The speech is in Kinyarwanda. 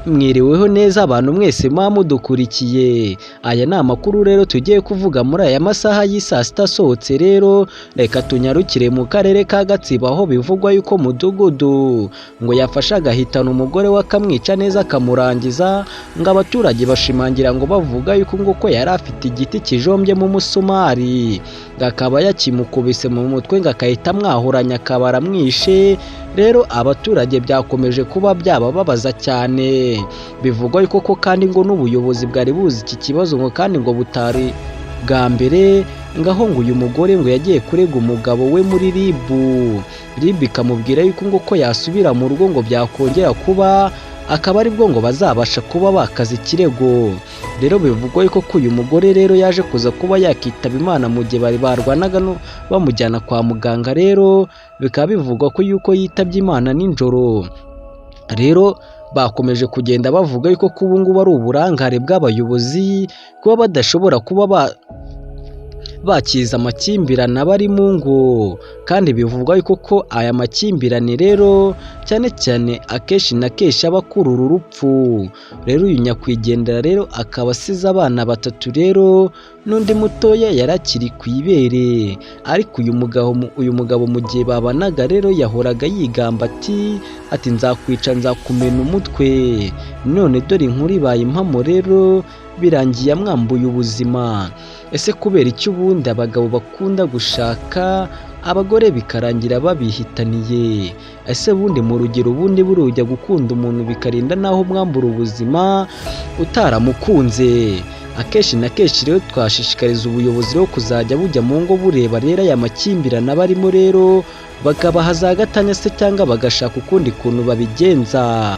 Mwiriweho neza abantu mwese muba mudukurikiye. Aya ni amakuru rero tugiye kuvuga muri aya masaha y'i saa sita asohotse. Rero reka tunyarukire mu karere ka Gatsibo, aho bivugwa yuko mudugudu ngo yafashe agahitana umugore we, akamwica neza akamurangiza. Ngo abaturage bashimangira ngo bavuga yuko ngo ko yari afite igiti kijombyemo umusumari, ngo akaba yakimukubise mu mutwe, ngo agahita amwahuranya akaba aramwishe. Rero abaturage byakomeje kuba byabababaza cyane. Bivugwa yuko ko kandi ngo n'ubuyobozi bwari buzi iki kibazo, ngo kandi ngo butari bwa mbere ngaho. Ngo uyu mugore ngo yagiye kurega umugabo we muri RIB, RIB ikamubwira yuko ngo ko yasubira mu rugo, ngo byakongera kuba akaba aribwo ngo bazabasha kuba bakaza ikirego. Rero bivugwa yuko ko uyu mugore rero yaje kuza kuba yakitaba Imana mu gihe bari barwanaga no bamujyana kwa muganga. Rero bikaba bivugwa ko yuko yitabye Imana nijoro. Rero bakomeje kugenda bavuga yuko ko ubu ngubu ari uburangare bw'abayobozi kuba badashobora kuba bakiza amakimbirane aba ari mu ngo. Kandi bivugwa yuko ko aya makimbirane rero cyane cyane akenshi na kenshi aba akurura urupfu. Rero uyu nyakwigendera rero akaba asize abana batatu rero n'undi mutoya yari akiri ku ibere. Ariko uyu mugabo mu gihe babanaga rero yahoraga yigamba ati "Nzakwica, nzakumena umutwe." None dore inkuru ibaye impamo, rero birangiye amwambuye ubuzima. Ese kubera icyo ubundi abagabo bakunda gushaka abagore bikarangira babihitaniye? Ese bundi mu rugero, ubundi burujya gukunda umuntu bikarinda n'aho mwambura ubuzima utaramukunze? Akenshi na kenshi rero twashishikariza ubuyobozi rero kuzajya bujya mu ngo bureba rero aya makimbirane aba arimo, rero bakabaha za gatanya se cyangwa bagashaka ukundi kuntu babigenza.